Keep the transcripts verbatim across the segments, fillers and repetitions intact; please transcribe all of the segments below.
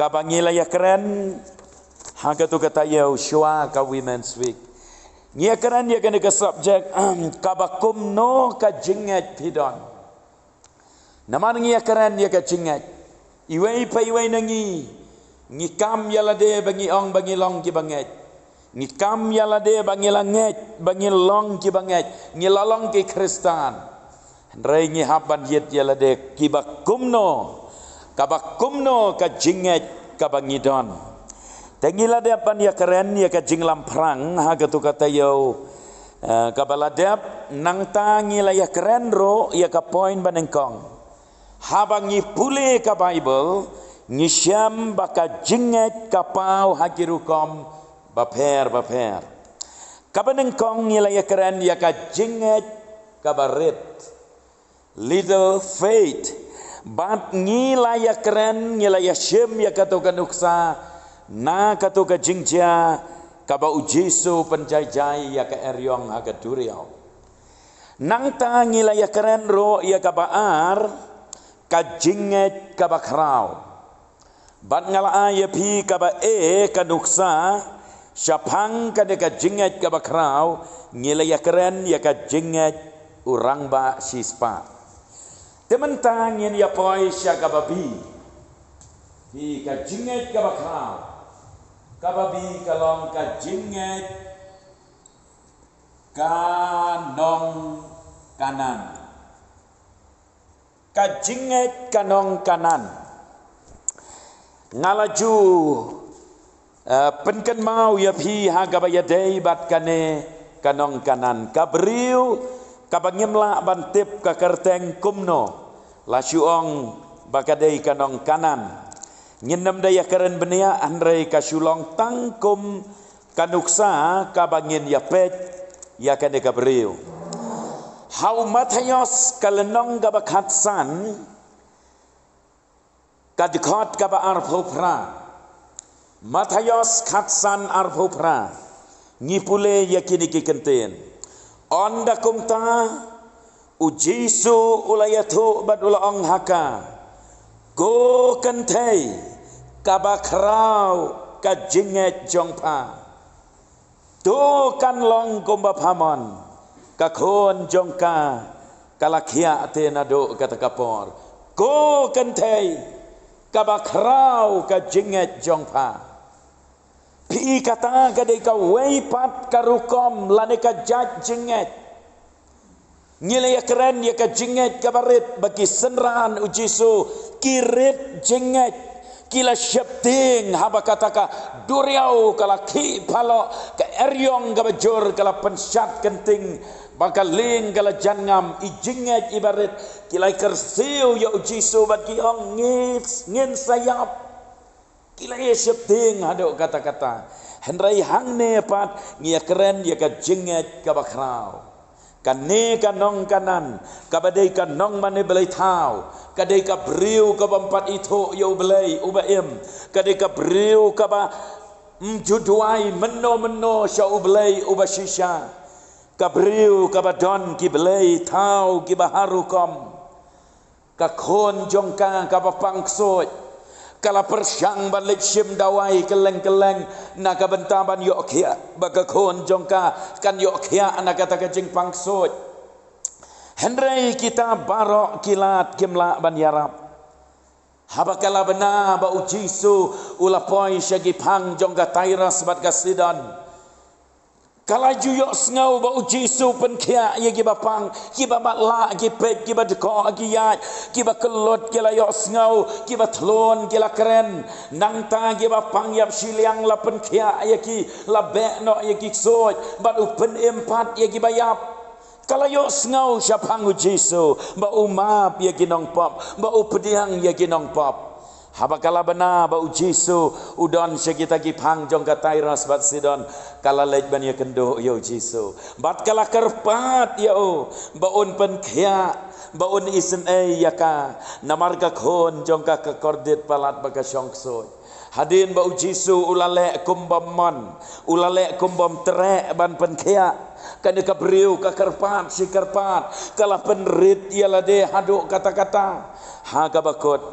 Kaba ngi la ïakren ha katu ka taïew shuwa ka Women's Week, ngi ïakren ïa kane ka subject, kaba kumno ka jingngeit phi don. Namar ngi ïakren ïa ka jingngeit, iwei pa iwei na ngi, ngi kam ïa lade ba ngi ong ba ngi long kiba ngeit. Ngi kam ïa lade ba ngi la ngeit, ba ngi long kiba ngeit, ngi la long ki Khristan. Hynrei ngi hap ban ïit ïa lade kiba kumno, kaba kumno ka jingngeit kaba ngi don. Te ngi la dep ban ïakren ïa ka jinglamphrang ha katu ka taïew, eh, kaba la dep, nangta ngi la ïakren ruh ïa ka point banyngkong. Haba ngi pule ka Baibl, ngi shem ba ka jingngeit ka paw ha ki rukom bapher bapher. Kaba nyngkong ngi la ïakren ïa ka jingngeit kaba rit, little faith. Bad ngi la ïakren, ngi la ïashim ïa katu ka nuksa na katu ka jingjia kaba U Jisu u pynjai jai ïa ka eriong ha ka duriaw. Nangta ngi la ïakren ruh ïa kaba ar, ka jingngeit kaba khraw. Bad nga la ai ïa phi kaba e ka nuksa shaphang kane ka jingngeit kaba khraw, ngi la ïakren ïa ka jingngeit u rangbah shispah. Te mynta ngin ïa poi sha kaba b. B, ka jingngeit kaba khraw. Kaba b ka long ka jingngeit ka nong Kanaan. Ka jingngeit ka nong Kanaan. Nga la ju, eh, pynkynmaw ïa phi ha kaba ïadei bad kane ka nong Kanaan. Ka briew kaba ngim lah ban tip ka kyrteng kumno, la shu ong ba ka dei ka nong Kanaan. Ngin nym da ïakren bniah, hynrei ka shu long tang kum ka nuksa kaba ngin ïa peit ïa kane ka briew. Ha u Mathaios ka lynnong kaba khatsan, ka dkhot kaba arphew phra. Mathaios khatsan arphew phra. Ngi pule ïa kine ki kyntien. Ynda kumta, U Jisu u la ïathuh bad u la ong ha ka, ko kynthei kaba khraw, ka jingngeit jong pha, to kan long kumba pha mon. Ka khun jong ka ka la khiah te naduh kata ka por. Ko kynthei kaba khraw, ka jingngeit jong pha. Phi i, kata ka dei kawei pat ka rukom lane ka jait jingngeit. Ngi la ïakren ïa ka jingngeit kaba rit, ba ki synran U Jisu ki rit jingngeit, ki la sheptieng haba kata ka duriaw ka la khih phaloh, ka eriong kaba jur ka la pynshad kynting, ba ka lieng ka la jan ngam. I jingngeit iba rit. Ki la kyrsiew ïa U Jisu bad ki ong, ngin, ngin sa ïap. Ki la ïa sheptieng haduh katta katta. Hynrei hangne pat ngi ïakren ïa ka jingngeit kaba khraw. Kane ka nong Kanaan, kaba dei ka nongmane blei thaw, ka dei ka briew ka bym pat ithuh ïa U Blei uba im, ka dei ka briew kaba ym ju duwai mynno mynno sha U Blei uba shisha, ka briew kaba don ki blei thaw kiba har rukom. Ka khun jong ka kaba pang ksuid ka la pyrshang ban leit shim dawai kylleng kylleng na ka bynta ban ïoh khiah ba ka khun jong ka kan ïoh khiah na kata ka jingpang ksuid. Hynrei kita baroh ki lad kim lah ban ïarap. Haba ka la bna ba U Jisu u la poi sha ki phang jong ka Tyrus bad ka Sidon, ka la ju ïohsngew ba U Jisu u pynkhiah ïa kiba pang, kiba matlah ki peit, kiba dkoh ki ïaid, kiba kyllut ki la ïohsngew, kiba thlun ki la kren. Nangta kiba pang ïap shiliang la pynkhiah ïa ki, la beh noh ïa ki ksuid, bad u pynim pat ïa kiba ïap. Ka la ïohsngew shaphang U Jisu ba u map ïa ki nongpop, ba u pdiang ïa ki nongpop. Haba ka la bna ba U Jisu u don sha kita ki phang jong ka Tyrus bad Sidon, ka la leit ban ïakynduh ïa U Jisu bad ka la kyrpad ïa u ba un pynkhiah, ba un isynei ïa ka, namar ka khun jong ka ka kordit palat ba ka shong ksuid. Hadien ba U Jisu u la leh kum bym mon, u la leh kum bym treh ban pynkhiah, kane ka briew ka kyrpad shi kyrpad, ka la pynrit ïa lade haduh katta katta. Ha kaba kut,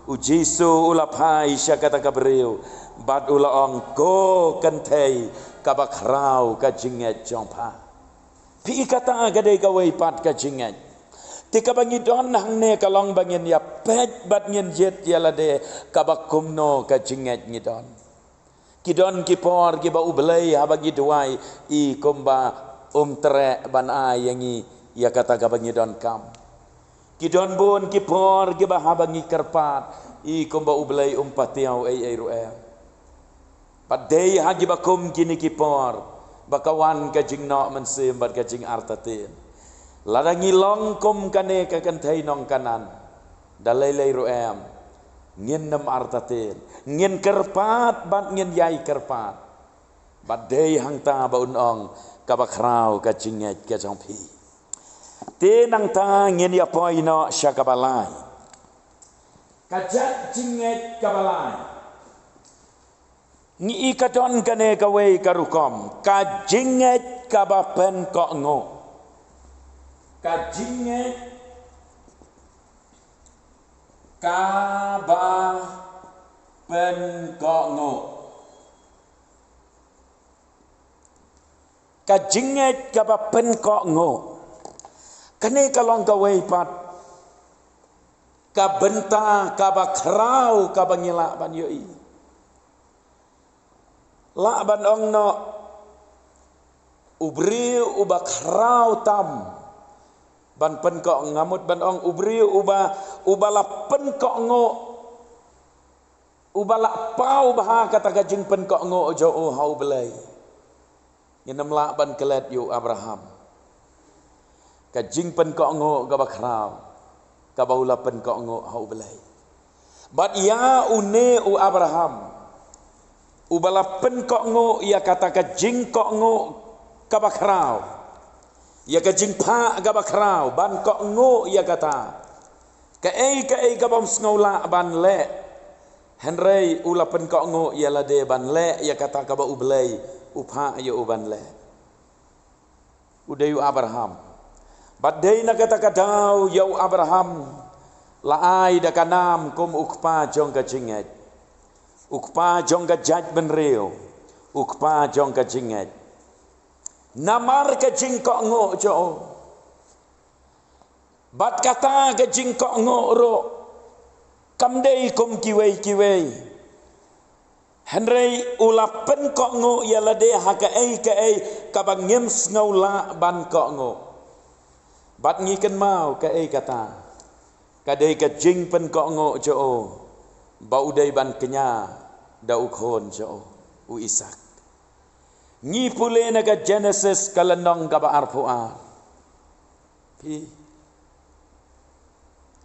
U Jisu u la phai sha kata ka briew bad u la ong, "Ko kynthei, kaba khraw ka jingngeit jong pha." Phi i, kata ka dei kawei pat ka jingngeit. Te kaba ngi don hangne ka long ba ngin ïa peit bad ngin ïit ïa lade, kaba kumno ka jingngeit ngi don. Ki don ki por kiba U Blei haba ngi duwai, i kumba um treh ban ai ïa ngi ïa kata kaba ngi donkam. Ki don bun ki por kiba haba ngi kyrpad, i kumba U Blei um patiaw ei ei ruh em. Bad dei ha kiba kum kine ki por ba ka wan ka jingnoh mynsiem bad ka jingartatien. Lada ngi long kum kane ka kynthei nong Kanan, da lei lei ruh em, ngin nym artatien, ngin kyrpad bad ngin ïai kyrpad. Bad dei hangta ba un ong, "Kaba khraw ka jingngeit ka jong phi." Te nangta ngin ïa poi noh sha kaba lai. Ka jait jingngeit kaba lai. Ngi i ka don kane kawei ka rukom, ka jingngeit kaba pynkohnguh. Ka jingngeit kaba pynkohnguh. Ka jingngeit kaba pynkohnguh. Kane ka long kawei pat ka bynta kaba khraw kaba ngi lah ban ïohi. Lah ban ong noh, u briew uba khraw tam ban pynkoh, nga mut ban ong u briew uba, uba la pynkohnguh, uba la paw bha kata ka jingpynkohnguh jong u ha U Blei. Ngin ym lah ban klet ïa u Abraham. Ka jingpynkohnguh kaba khraw kaba u la pynkohnguh ha U Blei. Bad ïa une u Abraham, uba la pynkohnguh ïa kata ka jingkohnguh kaba khraw, ïa ka jingphah kaba khraw ban kohnguh ïa kata. Kaei kaei kaba um sngew lah ban leh, hynrei u la pynkohnguh ïa lade ban leh ïa kata kaba U Blei u phah ïa u ban leh. U dei u Abraham. Bad dei na kata ka daw ïa u Abraham la ai da ka nam kum u kpa jong ka jingngeit, u kpa jong ka jaitbynriew, u kpa jong ka jingngeit. Namar ka jingkohnguh jong u. Bad kata ka jingkohnguh ruh kam dei kum kiwei kiwei. Hynrei u la pynkohnguh ïa lade ha kaei kaei kaba ngim sngew lah ban kohnguh. Bad ngi kynmaw kaei kata, ka dei ka jingpynkohnguh jong u ba u dei ban kñia da u khun jong u, u Isak. Ngi pule na ka Genesis ka lynnong kaba arphew ar. Phi.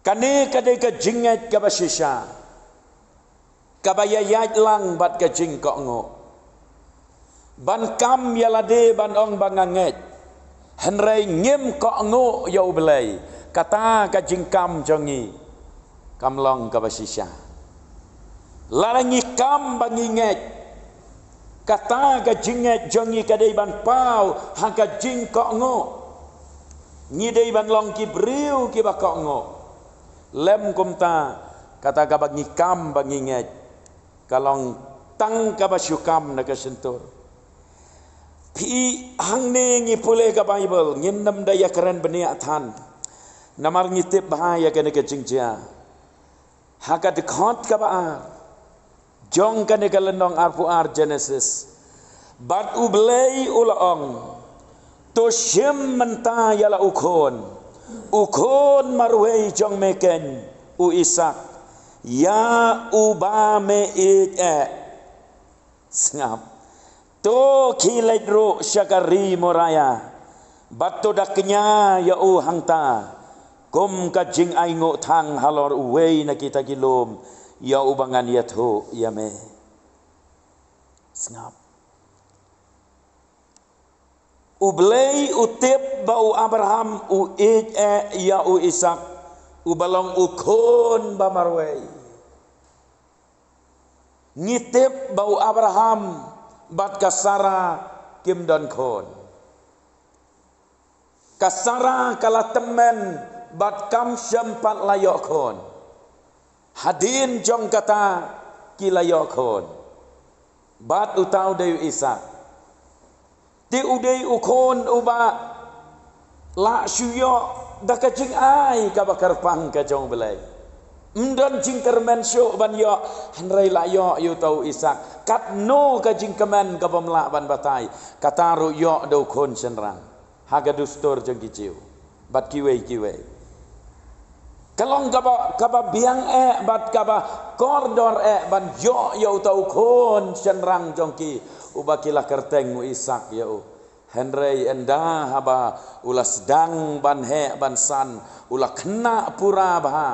Kane ka dei ka jingngeit kaba shisha, kaba ïaid lang bad ka jingkohnguh. Ban kam ïa lade ban ong ba nga ngeit, hynrei ngim kohnguh ïa U Blei, kata ka jingkam jong ngi kam long kaba shisha. Lada ngi kam ba ngi ngeit, kata ka jingngeit jong ngi ka dei ban paw ha ka jingkohnguh. Ngi dei ban long ki briew kiba kohnguh. Lem kumta, kata kaba ngi kam ba ngi ngeit, ka long tang kaba shu kam na ka shyntur. Phi, hangne ngi pule ka Baibl, ngin nym da ïakren bniah than. Namar ngi tip bha ïa kane ka jingjia. Ha ka dkhot kaba ar jong kane ka lynnong arphew ar Genesis. Bad U Blei u la ong, to shim mynta ïa la u khun, u khun marwei jong me keiñ, u Isak, ïa uba me ïeit eh. Sngap. To khie leit ruh sha ka ri Moria, bad to da kñia ïa u hangta, kum ka jingainguh thang halor uwei na kita ki lum, ïa uba ngan ïathuh ïa me. Sngap. U Blei u tip ba u Abraham u ïeit eh ïa u Isak, uba long u khun ba marwei. Ngi tip ba u Abraham bad ka Sara kim don khun. Ka Sara ka la tymmen bad kam shym pat la ïoh khun. Hadien jong kata ki la ïoh khun. Bad uta u dei u Isak. Te u dei u khun uba la shu ïoh da ka jingai kaba kyrpang ka jong u Blei. Ym don jingkyrmen shuh ban ïoh, hynrei la ïoh ïa uta u Isak. Katno ka jingkmen kaba ym lah ban batai. Kata ruh ïoh da u khun shynrang ha ka dustur jong ki Jiw bad kiwei kiwei. Ka long kaba, kaba biang eh bad kaba kordor eh ban ïoh ïa uta u khun shynrang jong ki, uba ki la kyrteng u Isak ïa u. Hynrei ynda haba u la sdang ban heh ban san, u la khynnah pura bha.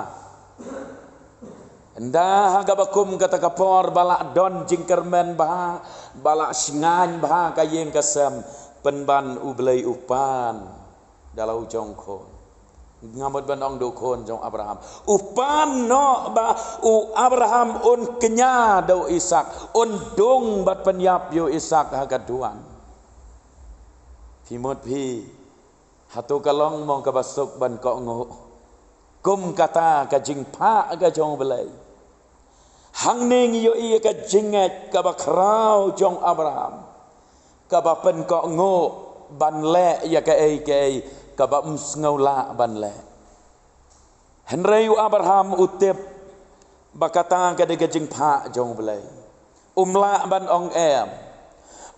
Ynda ha kaba kum kata ka por ba la don jingkyrmen bha, ba la shngaiñ bha ka ïing ka sem, pynban u Blei u pan da la u jong khun. Nga mut ban ong da u khun jong Abraham. U pan noh ba u Abraham un kñia da u Isak, un dung bad pynïap ïa u Isak ha ka duwan. Phi mut phi, hato ka long mo kaba suk ban kohnguh kum kata ka jingphah ka jong u Blei? Hangne ngi ïohi ïa ka jingngeit kaba khraw jong Abraham, kaba pynkohnguh ban leh ïa kaei kaei kaba um sngew lah ban leh. Hynrei u Abraham u tip ba kata ka dei ka jingphah jong u Blei. Um lah ban ong em.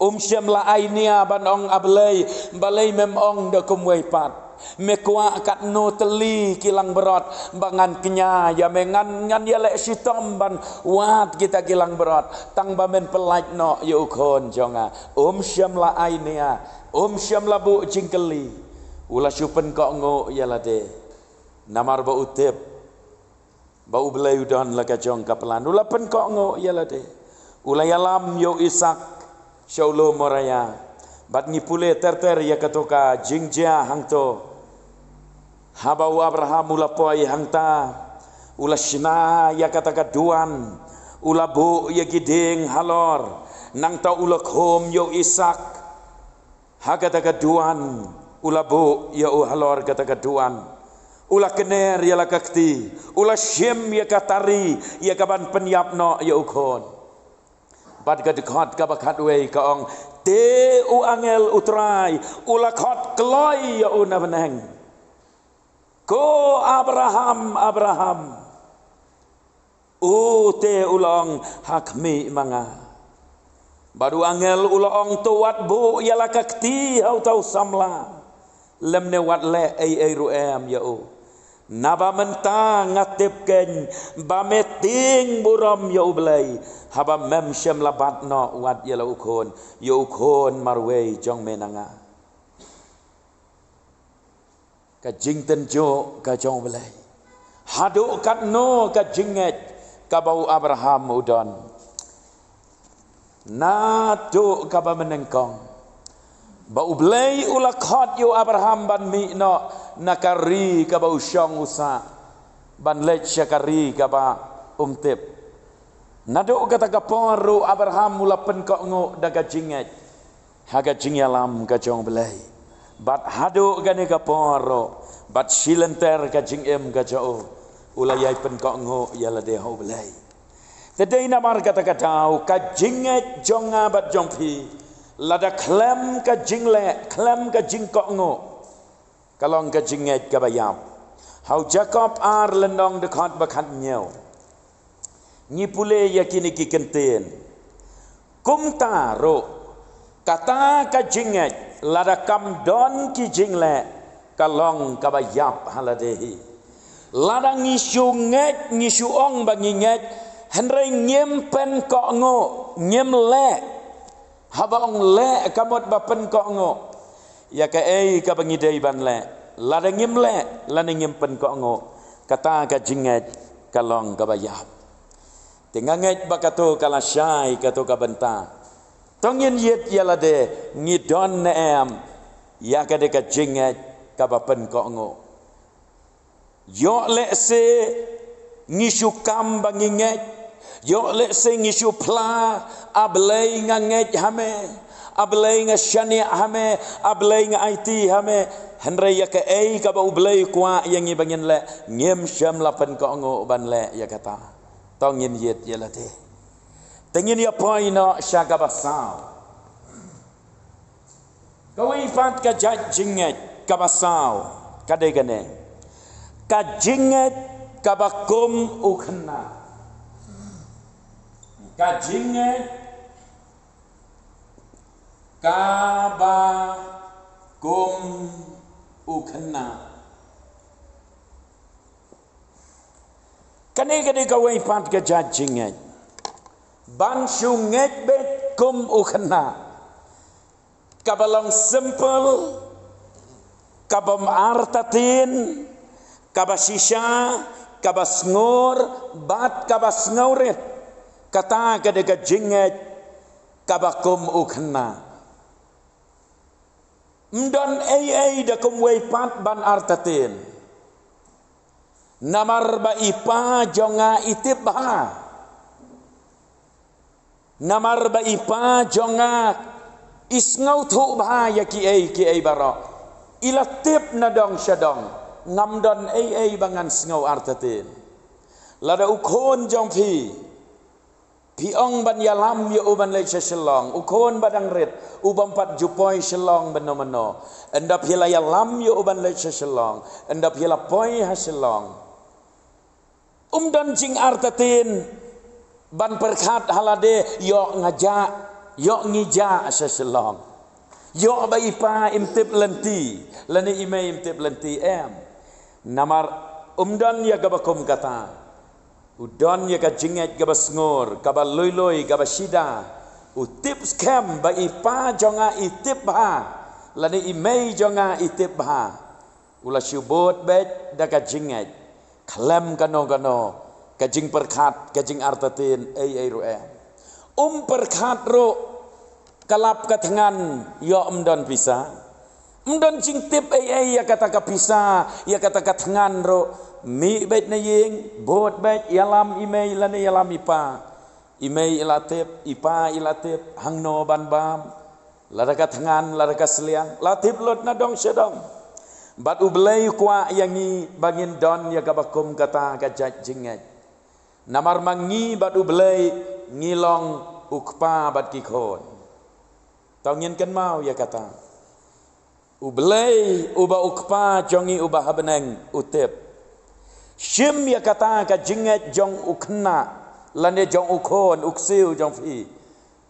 Um shym la ai nia ban ong, A Blei, balei mem ong da kumwei pat? Me kwah katno tylli ki langbrot ba ngan kñia ïa me, ngan, ngan ïaleh shitom ban wad kita ki langbrot, tang ba men pyllait noh ïa u khun jong nga. Um shym la ai nia, um shym la buh jingkylli. U la shu pynkohnguh ïa lade. Namar ba u tip ba u Blei u don la ka jong ka plan. U la pynkohnguh ïa lade. U la ïalam ïa u Isak sha u lum Moria. Bad ngi pule ter ter ïa kato ka jingjia hangto. Haba u Abraham u la poi hangta, u la shna ïa kata ka duwan, u la buh ïa ki dieng halor, nangta u la khum ïa u Isak ha kata ka duwan, u la buh ïa u halor kata ka duwan. U la kner ïa la ka kti, u la shim ïa ka tari ïa kaban pynïap noh ïa u khun. Bad ka dkhot kaba khatwei ka ong, te u angel u Trai u la khot kloi ïa u na bneng. Ko Abraham, Abraham. U te u la ong, ha khmih ma nga. Bad u angel u la ong, to wat buh ïa la ka kti ha uta u samla, lymne wat leh ei ei ruh em ïa u. Naba mynta nga tip kein ba me tieng burom ïa u Blei, haba mem shym la bat noh wat ïa la u khun, ïa u khun marwei jong me na nga. Ka jingtynjuh ka jong u Blei. Haduh katno ka jingngeit kaba u Abraham u don. Naduh kaba mynnyngkong ba u Blei u la khot ïa u Abraham ban mih noh na ka ri kaba u shong u sah, ban leit sha ka ri kaba um tip. Naduh kata ka por ruh u Abraham u la pynkohnguh da ka jingngeit ha ka jingïalam ka jong u Blei. Bad haduh kane ka por ruh, bad shi lynter ka jingim ka jong u, u la ïai pynkohnguh ïa lade ha u Blei. Te dei namar kata ka daw ka jingngeit jong nga bad jong phi, lada khlem ka jingleh, khlem ka jingkohnguh, ka long ka jingngeit kaba ïap. Ha u Jakob ar lynnong dkhot ba khathynñiew ngi pule ïa kine ki kyntien. Kumta ruh, kata ka jingngeit, lada kam don ki jingleh, ka long kaba ïap ha lade hi. Lada ngi shu ngeit, ngi shu ong ba ngi ngeit, hynrei ngim pynkohnguh, ngim leh. Haba ong leh ka mut ba pynkohnguh ïa kaei kaba ngi dei ban leh. Lada ngim leh, lane ngim pynkohnguh, kata ka jingngeit ka long kaba ïap. Te nga ngeit ba kato ka lashai kato ka bynta. To ngin ïit ïa lade, ngi don ne em ïa kata ka jingngeit kaba pynkohnguh. Ïoh lehse ngi shu kam ba ngi ngeit. Ïoh lehse ngi shu phla, A Blei nga ngeit ha me, A Blei nga shaniah ha me, A Blei nga aiti ha me. Hynrei ïa kaei kaba u Blei u kwah ïa ngi ba ngin leh, ngim shym la pynkohnguh ban leh ïa kata. To ngin ïit ïa lade. Te ngin ïa poi noh sha kaba saw. Kawei pat ka jait jingngeit kaba saw ka dei kane. Ka jingngeit kaba kum u khynnah. Ka jingngeit kaba kum u khynnah. Kane ka dei kawei pat ka jait jingngeit. Ban shu ngeit beit kum u khynnah. Kaba long simple, kaba ym artatien, kaba shisha, kaba sngur, bad kaba sngewrit. Kata ka dei ka jingngeit kaba kum u khynnah. Ym don ei ei da kumwei pat ban artatien. Namar ba i pa jong nga i tip bha. Namar ba i pa jong nga i sngewthuh bha ïa kiei kiei baroh. I la tip na dong sha dong. Ngam don ei ei ba ngan sngew artatien. Lada u khun jong phi, phi ong ban ïalam ïa u ban leit sha Shillong, u khun ba dang rit, u bym pat ju poi Shillong mynno mynno. Ynda phi la ïalam ïa u ban leit sha Shillong, ynda phi la poi ha Shillong, um don jingartatien ban pyrkhat ha lade, ïoh nga jah, ïoh ngi jah sha Shillong. Ïoh ba i pa im tip lynti, lane i mei im tip lynti, em. Namar um don ïa kaba kum kata. U don ïa ka jingngeit kaba sngur, kaba lui lui, kaba shida. U tip skhem ba i pa jong nga i tip bha, lane i mei jong nga i tip bha. U la shu bud beit da ka jingngeit. Khlem kano kano ka jingpyrkhat, ka jingartatien ei ei ruh em. Um pyrkhat ruh ka lap ka thngan, ïoh ym don pisa. Ym don jingtip ei ei ïa kata ka pisa, ïa kata ka thngan ruh. Mih beit na ïing, bud beit, ïalam i mei lane ïalam i pa. I mei i la tip, i pa i la tip, hangno ban bam. Lada ka thngan, lada ka sliang, la tip lut na dong sha dong. Bad U Blei u kwah ïa ngi ba ngin don ïa kaba kum kata ka jait jingngeit. Namar ma ngi bad U Blei ngi long u kpa bad ki khun. To ngin kynmaw ïa kata. U Blei uba u Kpa jong ngi uba ha bneng u tip. Shim ïa kata ka jingngeit jong u khynnah lane jong u khun, u ksiew jong phi.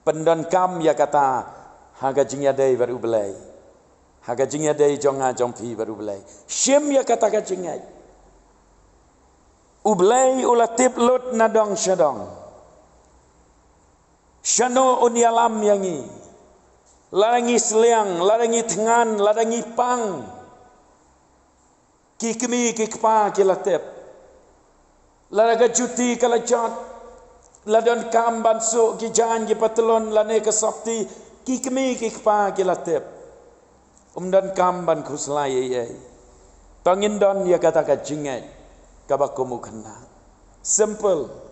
Pyndonkam ïa kata ha ka jingïadei bad U Blei. Ha ka jingïadei jong nga jong phi bad U Blei. Shim ïa kata ka jingngeit. U Blei u la tip lut na dong sha dong. Shano un ïalam ïa ngi? Lada ngi sliang, lada ngi thngan, lada ngi pang, ki kmie ki kpa ki la tip. Lada ka juti ka la jot, la donkam ban suh ki jaiñ ki patlun lane ka sopti, ki kmie ki kpa ki la tip. Um donkam ban khuslai ei ei. To ngin don ïa kata ka jingngeit kaba kum u khynnah. Simple.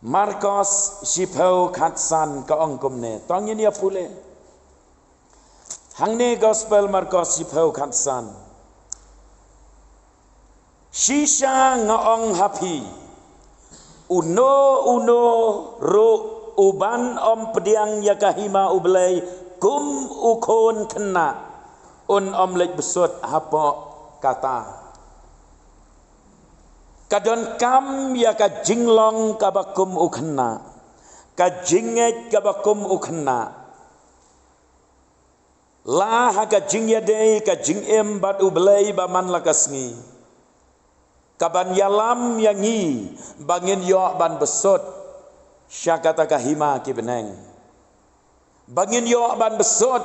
Markos shiphew khatsan ka ong kumne. To ngin ïa pule. Hangne Gospel Markos shiphew khatsan. Shisha nga ong ha phi, uno uno ruh uban ym pdiang ïa ka hima U Blei kum u khun khynnah, un ym leit bsut hapoh kata. Ka donkam ïa ka jinglong kaba kum u khynnah, ka jingngeit kaba kum u khynnah. La ha ka jingïadei ka jingim bad U Blei ba man la ka sngi, kaban ïalam ïa ngi ba ngin ïoh ban bsut sha kata ka hima ki bneng. Ba ngin ïoh ban bsut,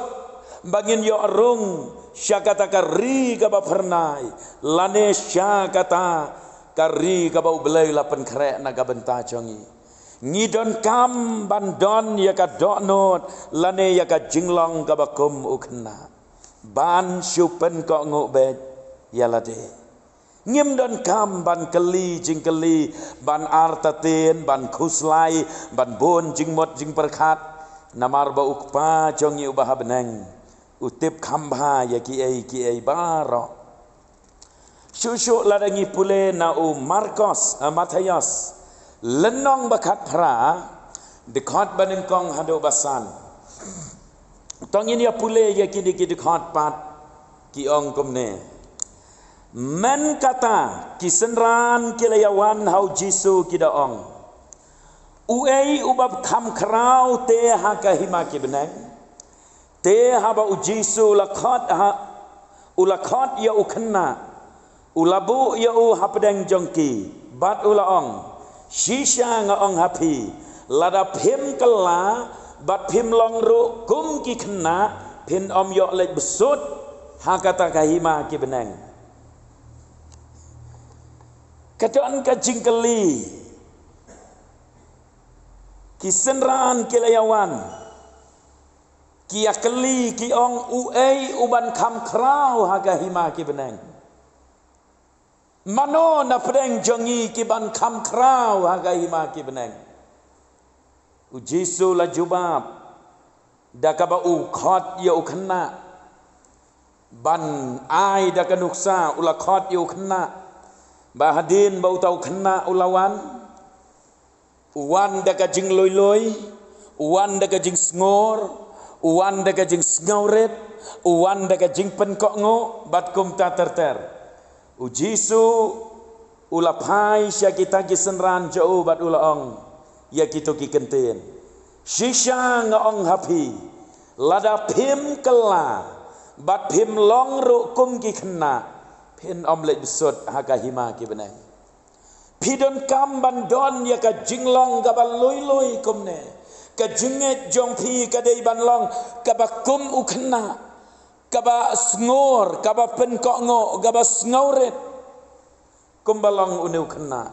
ba ngin ïoh rung sha kata ka ri kaba phyrnai, lane sha kata ka ri kaba U Blei la pynkhreh na ka bynta jong ngi. Ngi donkam ban don ïa ka dohnud lane ïa ka jinglong kaba kum u khynnah. Ban shu pynkohnguh beit ïa lade. Ngim donkam ban kylli jingkylli, ban artatien, ban khuslai, ban bun jingmut jingpyrkhat. Namar ba u Kpa jong ngi uba ha bneng u tip kham bha ïa kiei kiei baroh. Shuh shuh lada ngi pule na u Markos, eh, Mathaios, Lynnong ba khatphra, dkhot ba nyngkong haduh ba san. To ngin ïa pule ïa kine ki dkhot pat, ki ong kumne. Mynta kata, ki synran ki la ïawan ha u Jisu ki da ong. Uei uba kham khraw te ha ka hima ki bneng? Te haba u Jisu u la khot ha, u la khot ïa u khynnah, u la buh ïa u hapdeng jong ki, bad u la ong, shisha nga ong ha phi, lada phim kylla, bad phim long ruh kum ki khynnah, phin ym ïoh leit bsut ha kata ka hima ki bneng. Ka don ka jingkylli, ki synran ki la ïawan, ki ïa kylli ki ong, uei uban kham khraw ha ka hima ki bneng? Mano na pdeng jong ngi kiban kham khraw ha ka hima ki bneng? U Jisu u la jubab, da kaba u khot ïa u khynnah, ban ai da ka nuksa, u la khot ïa u khynnah. Ba hadien ba uta u khynnah u la wan, u wan da ka jingluilui, u wan da ka jingsngur, u wan da ka jingsngewrit, u wan da ka jingpynkohnguh, bad kumta ter ter. U Jisu u la phai sha kita ki synran jong u bad u la ong ïa kito ki kyntien. Shisha nga ong ha phi, lada phim kylla, bad phim long ruh kum ki khynnah, phin ym leit bsut ha ka hima ki bneng. Phi donkam ban don ïa ka jinglong kaba luilui kumne. Ka jingngeit jong phi ka dei ban long kaba kum u khynnah, kaba sngur, kaba pynkohnguh, kaba sngewrit, kumba long une u khynnah.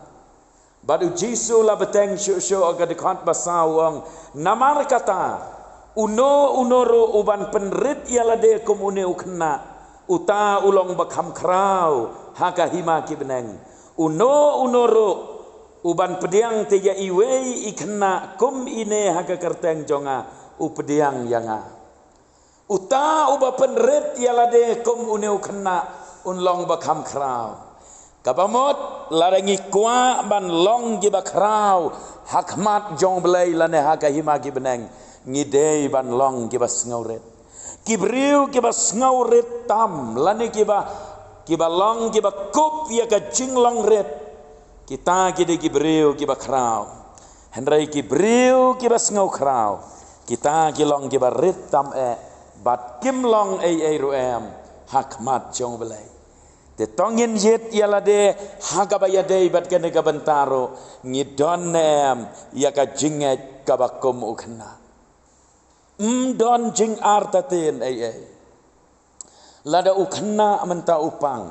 Bad u Jisu u la bteng shuh shuh ha ka dkhot ba saw, u ong, namar kata, uno uno ruh uban pynrit ïa lade kum une u khynnah, uta u long ba kham khraw ha ka hima ki bneng. Uno uno ruh uban pdiang te ïa iwei i khynnah kum ine ha ka kyrteng jong nga, u pdiang ïa nga. Uta uba pynrit ïa lade kum une u khynnah, un long ba kham khraw. Kaba mut, lada ngi kwah ban long kiba khraw ha khmat jong u Blei lane ha ka hima ki bneng, ngi dei ban long kiba sngewrit. Ki briew kiba sngewrit tam lane kiba, kiba long kiba kup ïa ka jinglong rit, kita ki dei ki briew kiba khraw. Hynrei ki briew kiba sngew khraw, kita ki long kiba rit tam eh, bad kim long ei ei ruh em ha khmat jong u Blei. Te to ngin ïit ïa lade ha kaba ïadei bad kane ka bynta ruh, ngi don ne em ïa ka jingngeit kaba kum u khynnah? Ym don jingartatien ei ei. Lada u khynnah mynta u pang,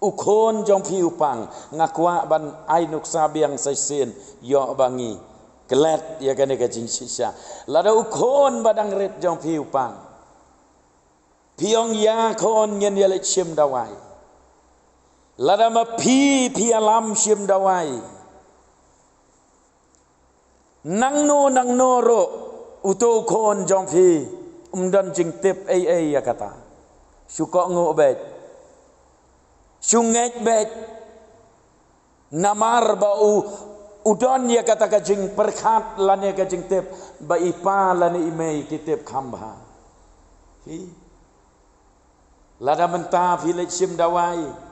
u khun jong phi u pang, nga kwah ban ai nuksa biang sa shisien, ïoh ba ngi klet ïa kane ka jingshisha. Lada u khun ba dang rit jong phi u pang, phi ong, ïa khun, ngin ïa leit shim dawai. Lada ma phi, phi ïalam shim dawai, nangno nangno ruh, uto u khun jong phi um don jingtip ei ei ïa kata. Shu kohnguh beit, shu ngeit beit. Namar ba u, u don ïa kata ka jingpyrkhat lane ka jingtip ba i pa lane i mei ki tip kham bha. Hi. Lada mynta phi leit shim dawai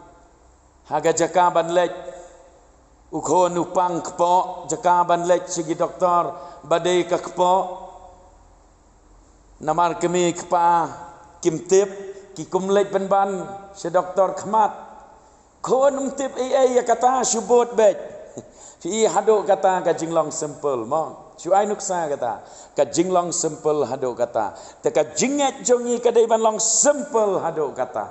ha ka jaka ban leit, u khun u pang kpoh jaka ban leit sha ki doktor ba dei ka kpoh. Namar kmie kpa kim tip, ki kum leit pynban sha doktor khmat. Khun um tip ei ei ïa kata, shu bud beit. Phi i, haduh kata ka jinglong simple mo. Shu ai nuksa kata, ka jinglong simple haduh kata. Te ka jingngeit jong ngi ka dei ban long simple haduh kata.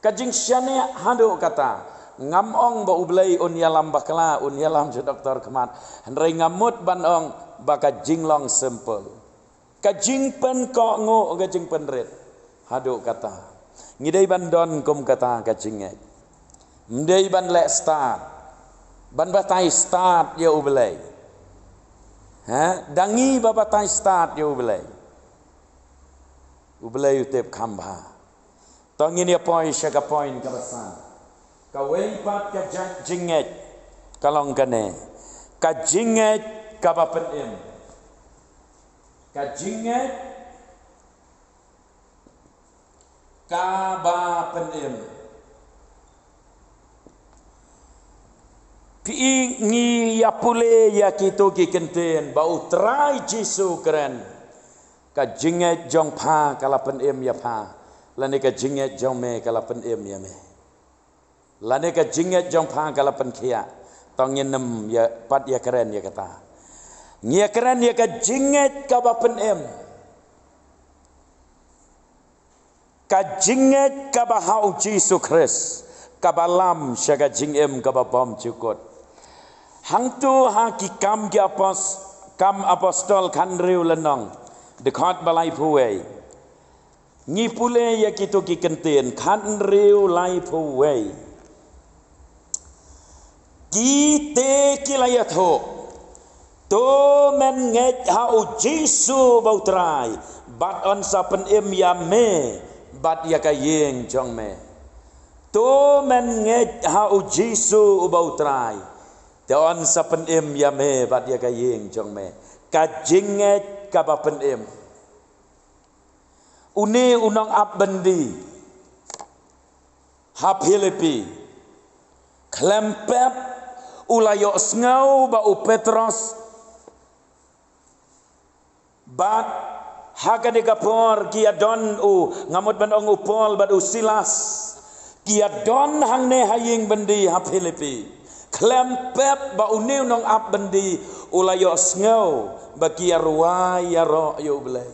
Ka jingshaniah haduh kata. Ngam ong ba u Blei un ïalam bakla, un ïalam sha doktor khmat. Hynrei nga mut ban ong ba ka jinglong simple, ka jingpynkohnguh, ka jingpynrit haduh kata. Ngi dei ban don kum kata ka jingngeit. Ym dei ban leh stad, ban batai stad ïa u Blei. Ha? Da ngi ba batai stad ïa u Blei, u Blei u tip kham bha. To ngin ïa poi sha ka point kaba san. Kawei pat ka jait jingngeit ka long kane. Ka jingngeit kaba pynim. Ka jingngeit kaba pynim. Phi, ngi ïa pule ïa kito ki kyntien ba U Trai Jisu u kren. Ka jingngeit jong pha ka la pynim ïa pha, lane ka jingngeit jong me ka la pynim ïa me. Lane ka jingngeit jong pha ka la pynkhiah. To ngin ym ïa pat ïa kren ïa kata. Ngi ïa kren ïa ka jingngeit kaba pynim. Ka jingngeit kaba ha U Jisu Khrist, kaba lam sha ka jingim kaba bymjukut. Hangto ha ki Kam ki Apos-, Kam Apostol khathynriew lynnong, dkhot ba laiphew wei. Ngi pule ïa kito ki kyntien, khathynriew, laiphew wei. Kite ki la ïathuh, to men ngeit ha U Jisu uba U Trai, bad yn sa pynim ïa me bad ïa ka ïing jong me. To men ngeit ha U Jisu uba U Trai, te yn sa pynim ïa me bad ïa ka ïing jong me. Ka jingngeit kaba pynim. Une u nongap byndi ha Philipi, khlem pep u la ïohsngew ba u Petros, bad ha kane ka por ki ïadon u, nga mut ban ong, u Paul bad u Silas, ki ïadon hangne ha ïing byndi ha Philipi. Khlem pep ba une u nongap byndi u la ïohsngew ba ki ïarwai ïaroh ïa U Blei.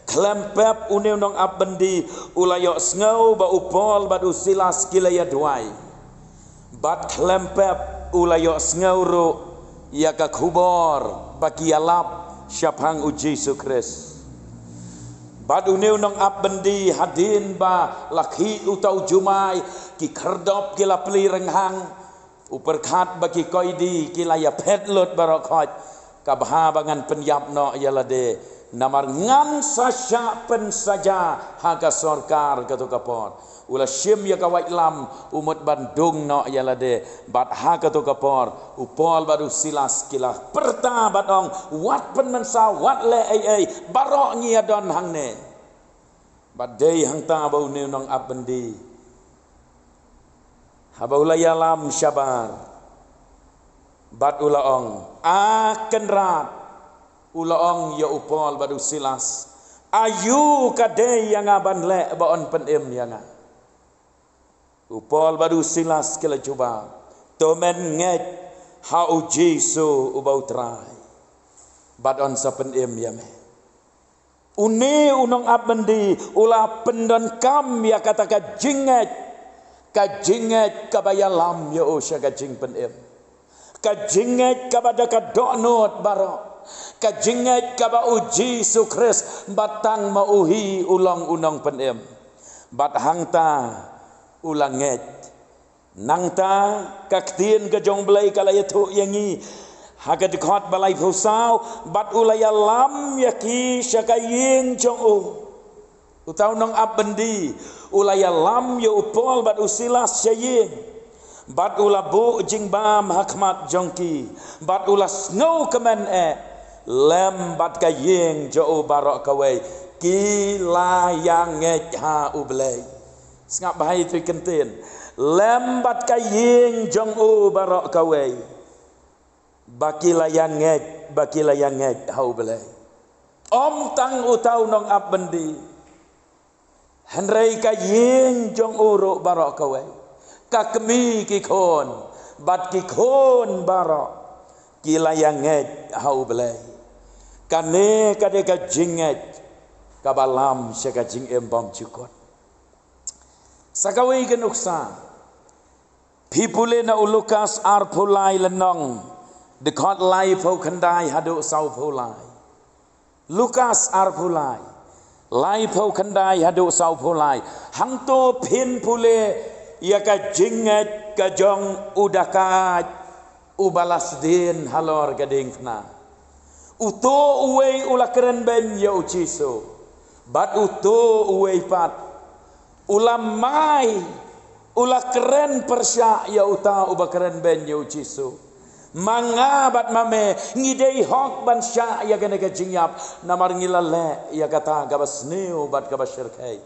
Khlem pep une u nongap byndi u la ïohsngew ba u Paul bad u Silas ki la ïaduwai. Bad khlem pep u la ïohsngew ruh ïa ka khubor ba ki ïalap shaphang U Jisu Khrist. Bad une u nongap byndi, hadien ba la khih uta u jumai, ki khyrdop ki la plie rynghang, u pyrkhat ba ki koidi ki la ïaphet lut baroh khoit. Ka bha ba ngan pynïap noh ïa lade, namar ngan sa shah pynsaja ha ka sorkar. Kato ka por u la shim ïa ka waitlam, u mut ban dung noh ïa lade. Bad ha kato ka por u Paul bad u Silas ki la pyrta bad ong, wat pynmynsaw, wat leh ei ei, baroh ngi ïadon hangne. Bad dei hangta ba une u nongap byndi, haba u la ïalam shabar, bad u la ong, A Kynrad, u la ong ïa u Paul bad u Silas, aïu ka dei ïa nga ban leh ba yn pynim ïa nga? U Paul bad u Silas ki la jubab, to men ngeit ha U Jisu uba U Trai, bad yn sa pynim ïa me. Une u nongap byndi u la pyndonkam ïa kata ka jingngeit, ka jingngeit kaba ïalam ïa u sha ka jingpynim. Ka jingngeit kaba da ka dohnud baroh. Ka jingngeit kaba U Jisu Khrist ba tang ma u hi u long u nongpynim. Bad hangta u la ngeit. Nangta ka ktien ka jong U Blei ka la ïathuh ïa ngi ha ka dkhot ba laiphew saw, bad u la ïalam ïa ki sha ka ïing jong u. Uta u nongap byndi u la ïalam ïa u Paul bad u Silas sha ïing, bad u la buh jingbam ha khmat jong ki, bad u la sngewkmen eh, lem bad ka ïing jong u baroh kawei ki la ïa ngeit ha U Blei. Sngap bha ïa tu i kyntien. Lem bad ka ïing jong u baroh kawei, ba ki la ïa ngeit, ba ki la ïa ngeit ha U Blei. Ym tang uta u nongap byndi, hynrei ka ïing jong u ruh baroh kawei, ka kmie ki khun bad ki khun baroh, ki la ïa ngeit ha U Blei. Kane ka dei ka jingngeit kaba lam sha ka jingim bymjukut. Sa kawei ka nuksa, phi pule na u Lukas arphew lai lynnong, dkhot laiphew khyndai haduh sawphew lai. Lukas arphew lai, laiphew khyndai haduh sawphew lai. Hangto phin pule ïa ka jingngeit ka jong u dakaid uba la sdien halor ka diengphna. Uto uwei u la kren beiñ ïa U Jisu, bad uto uwei pat u la mai, u la kren pyrshah ïa uta uba kren beiñ ïa U Jisu. Ma nga bad ma me ngi dei hok ban shah ïa kane ka jingïap, namar ngi la leh ïa kata kaba sniew bad kaba shyrkhei.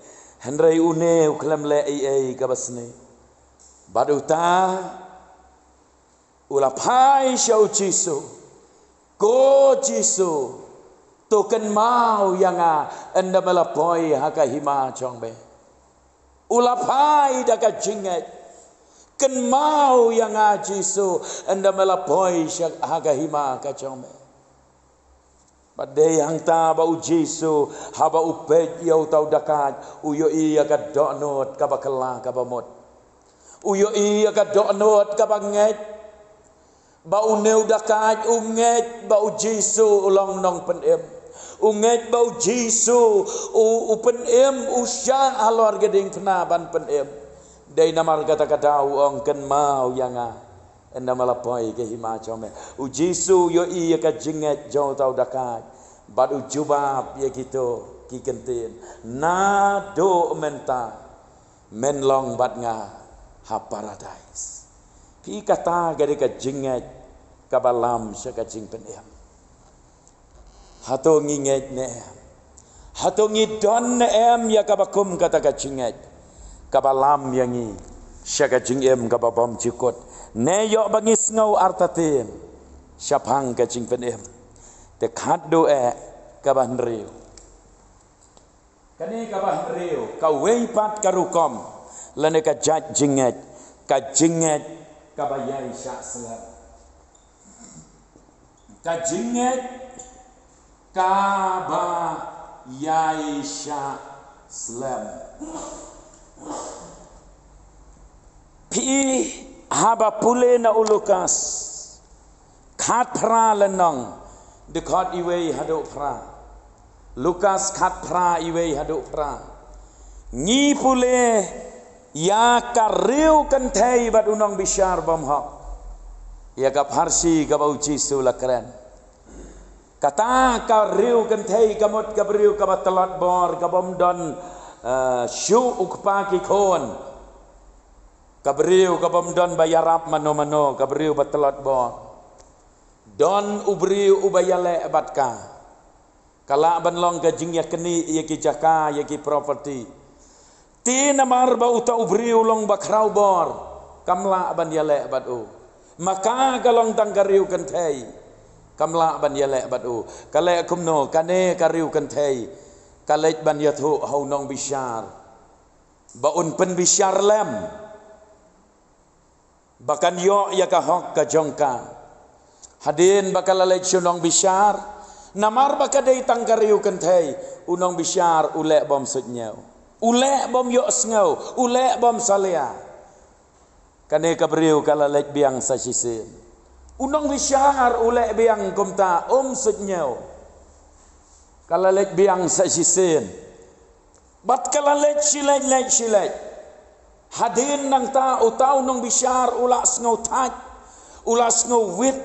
Hynrei une u khlem leh ei ei kaba sniew. Bad uta u la phai sha u Jisu. Ko Jisu, to kynmaw ïa nga ynda me la poi ha ka hima jong me. U la phai da ka jingngeit. Kynmaw ïa nga Jisu, ynda me la poi sha ha ka hima ka jong me. Bad dei hangta ba u Jisu, haba u peit ïa uta u dakait, u ïohi ïa ka dohnud kaba kylla kaba mut. U ïohi ïa ka dohnud kaba ngeit. Ba une u dakait u ngeit ba u Jisu u long nongpynim. U ngeit ba u Jisu u, u pynim, u shah halor ka diengphna ban pynim. Dei namar kata ka daw u ong, kynmaw ïa nga ynda me la poi ka hima jong me. U Jisu u ïohi ïa ka jingngeit jong uta u dakait. Bad u jubab ïa kito ki kyntien. Naduh mynta men long bad nga ha paradais. Phi, kata ka dei ka jingngeit kaba lam sha ka jingpynim. Hato ngi ngeit ne em? Hato ngi don ne em ïa kaba kum kata ka jingngeit kaba lam ïa ngi sha ka jingim kaba bymjukut? Ne ïoh ba ngi sngew artatien shaphang ka jingpynim. Te khatduh eh kaba hynriew. Kane kaba hynriew, kawei pat ka rukom lane ka jait jingngeit, ka jingngeit kaba ïai shah slem. Ka jingngeit kaba ïai shah slem. Phi, haba pule na u Lukas khatphra lynnong, dkhot iwei haduh phra. Lukas khatphra iwei haduh phra. Ngi pule ïa ka riewkynthei bad u nongbishar bymhok. Ïa ka pharshi kaba u Jisu u la kren. Kata ka riewkynthei ka mut ka briew kaba tlot bor, ka bym don, eh, shuh u kpa ki khun. Ka briew ka bym don ba ïarap mano mano, ka briew ba tlot bor. Don u briew uba ïaleh bad ka. Ka lah ban long ka jingïaknieh ïa ki jaka, ïa ki property. Te namar ba uta u briew u long ba khraw bor, kam lah ban ïaleh bad u. Ma ka ka long tang ka riewkynthei, kam lah ban ïaleh bad u. Ka leh kumno, kane ka riewkynthei ka leit ban ïathuh ha u nongbishar ba un pynbishar lem. Ba kan ïoh ïa ka hok ka jong ka. Hadien ba ka la leit sha u nongbishar, namar ba ka dei tang ka riewkynthei, u nongbishar u leh bym suidñiew. U leh bym ïohsngew, u leh bym salia. Kane ka briew ka la leit biang sa shisien. U nongbishar u leh biang kumta, um suidñiew. Ka la leit biang sa shisien. Bad ka la leit shi leit leit shi leit. Hadien nangta uta u nongbishar u la sngew thait, u la sngew wit.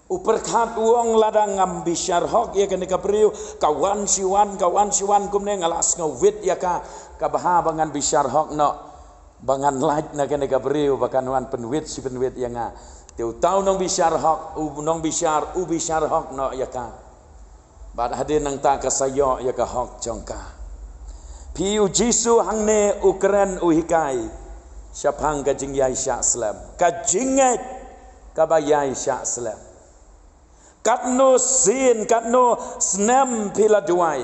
U pyrkhat u ong, lada ngam bishar hok ïa kane ka briew, ka wan shi wan, ka wan shi wan kumne, nga la sngew wit ïa ka, ka bha ba ngan bishar hok noh. Ba ngan lait na kane ka briew ba kan wan pynwit shi pynwit ïa nga. Te uta u nongbishar hok, u nongbishar, u bishar hok noh ïa ka. Bad hadien nangta ka sa ïoh ïa ka hok jong ka. Phi, u Jisu hangne u kren u hikai shaphang ka jingïaishah slem. Ka jingngeit kaba ïaishah slem. Katno sien, katno snem phi la duwai.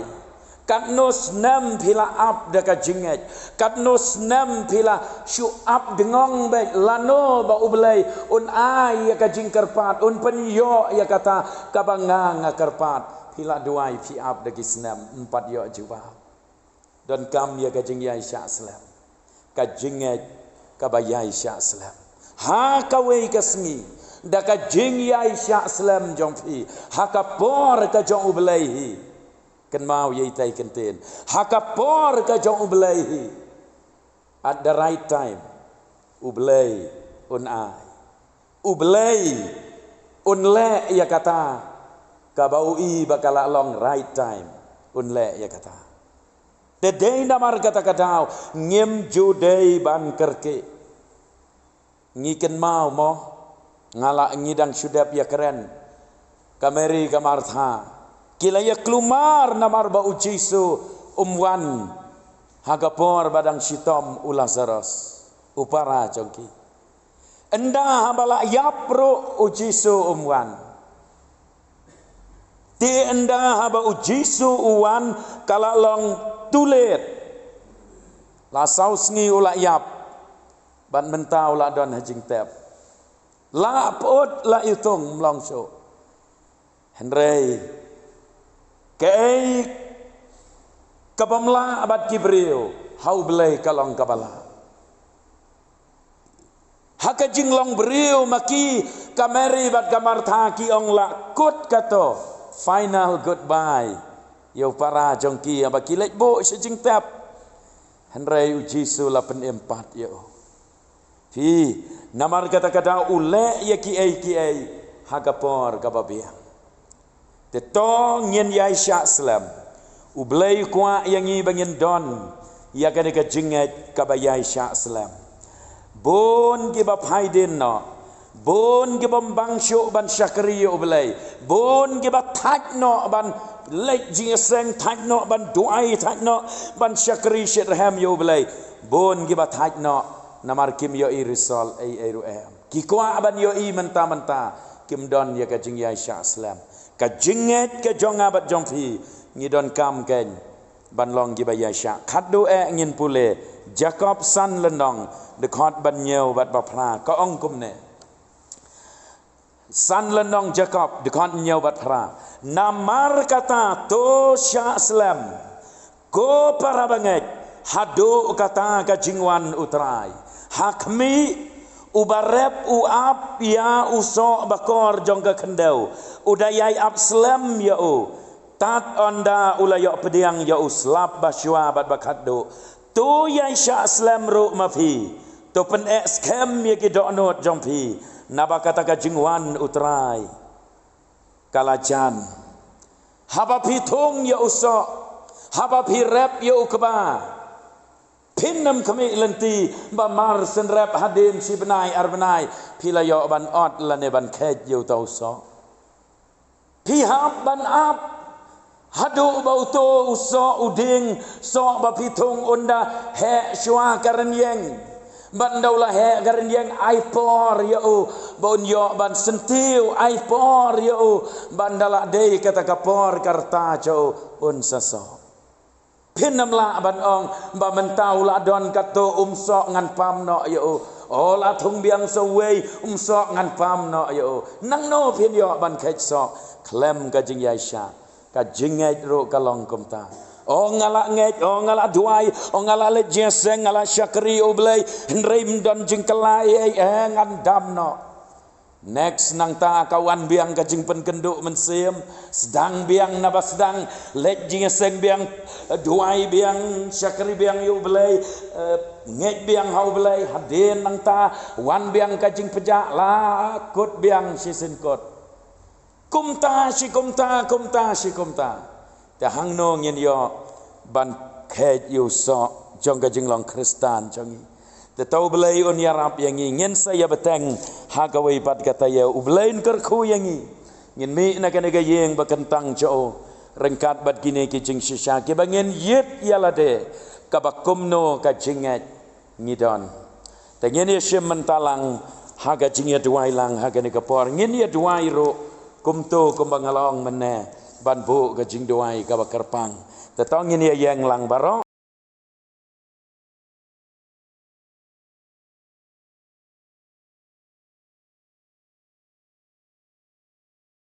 Katno snem phi la ap da ka jingngeit. Katno snem phi la shu ap dngong beit lano ba U Blei un ai ïa ka jingkyrpad, un pynïoh ïa kata kaba nga nga kyrpad. Phi la duwai, phi ap da ki snem, ym pat ïoh jubab. Donkam ïa ka jingïaishah slem. Ka jingngeit kaba ïaishah slem. Ha kawei ka sngi, da ka jingïaishah slem jong phi ha ka por ka jong U Blei hi. Kynmaw ïa itai kyntien. Ha ka por ka jong U Blei hi. At the right time, U Blei un ai. U Blei un leh ïa kata kaba u i ba ka la long right time. Un leh ïa kata. Te dei namar kata ka daw ngim ju dei ban kyrkieh. Ngi kynmaw mo, Nga la ngi dang shu dep ïakren. Ka Mary ka Martha, ki la ïaklumar namar ba u Jisu um wan ha ka por ba dang shitom u Lazarus, u para jong ki. Ynda haba la ïap ruh u Jisu um wan. Te ynda haba u Jisu u wan ka la long too late. La saw sngi u la ïap. Bad mynta u la don ha jingtep. La pyut la iwtung mlong shuh. Hynrei kaei ka bym lah bad ki briew, ha U Blei ka long kaba lah. Ha ka jinglong briew ma ki, ka Mary bad ka Martha ki ong la kut kato, final goodbye ïa u para jong ki, haba ki leit buh sha jingtep. Hynrei u Jisu la pynim pat ïa u. Phi, namar kata ka daw u leh ïa kiei kiei ha ka por kaba biang. Te to ngin ïai shah slem. U Blei u kwah ïa ngi ba ngin don ïa kane ka jingngeit kaba ïai shah slem. Bun kiba phai dien noh, bun kiba bang shuh ban shakri ïa U Blei, bun kiba thait noh ban leit jingïaseng, thait noh ban duwai, thait noh ban shakri shitrhem ïa U Blei. Bun kiba thait noh namar kim ïohi result ei ei ruh em. Ki kwah ban ïohi mynta mynta, kim don ïa ka jingïaishah slem. Ka jingngeit ka jong nga bad jong phi, ngi donkam kein ban long kiba ïaishah. Khatduh eh ngin pule Jakob san lynnong, dkhot ba hynñiew bad ba phra, ka ong kumne. San lynnong Jakob, dkhot hynñiew bad phra. Namar kata to shah slem, ko para bangeit, haduh kata ka jingwan U Trai. Ha khmih, uba rep u ap ïa u soh bakor jong ka khyndew, u da ïai ap slem ïa u. Tad ynda u la ïoh pdiang ïa u slap ba shuwa bad ba khatduh, to ïaishah slem ruh ma phi. To pyneh skhem ïa ki dohnud jong phi, naba kata ka jingwan U Trai ka la jan. Haba phi thung ïa u soh, haba phi rep ïa u kba, phin ym khmih lynti ba mar shen rep hadien shi bnai ar bnai phi la ïoh ban ot lane ban kheit ïa uta u soh. Phi hap ban ap haduh ba uto u soh u dieng, soh ba phi thung un da heh shuwa ka rynïeng. Bad ynda u la heh ka rynïeng, ai por ïa u ba un ïoh ban syntiew, ai por ïa u ba ynda la dei kata ka por ka rta jong u un sa soh. Phin ym lah ban ong ba mynta u la don katto, um soh ngan pam noh ïa u. O, la thung biang sa uwei, um soh ngan pam noh ïa u. Nangno phin ïoh ban kheit soh? Khlem ka jingïaishah. Ka jingngeit ruh ka long kumta. O nga la ngeit, o nga la duwai, o nga la leit jingïaseng, nga la shakri U Blei, hynrei ym don jingkylla ei ei, eh, ngan dam noh. Next, nangta ka wan biang ka jingpynkynduh mynsiem, sdang biang naba sdang, leit jingïaseng biang, duwai biang, shakri biang ïa U Blei, eh, ngeit biang ha U Blei. Hadien nangta wan biang ka jingpjah, la kut biang shisien kut. Kumta shi kumta, kumta shi kumta. Te hangno ngin ïoh ban kheit ïa u soh jong ka jinglong Khristan jong ngi? Te to U Blei un ïarap ïa ngi, ngin sa ïa bteng ha kawei pat ka taïew. U Blei un kyrkhu ïa ngi. Ngin mih na kane ka ïing ba kyntang jong u ryngkat bad kine ki jingshisha kiba ngin ïit ïa lade, kaba kumno ka jingngeit ngi don. Te ngin ïa shim mynta lang ha ka jingïaduwai lang ha kane ka por. Ngin ïaduwai ruh kumto kumba nga la ong mynne, ban buh ka jingduwai kaba kyrpang. Te to ngin ïa ïeng lang baroh,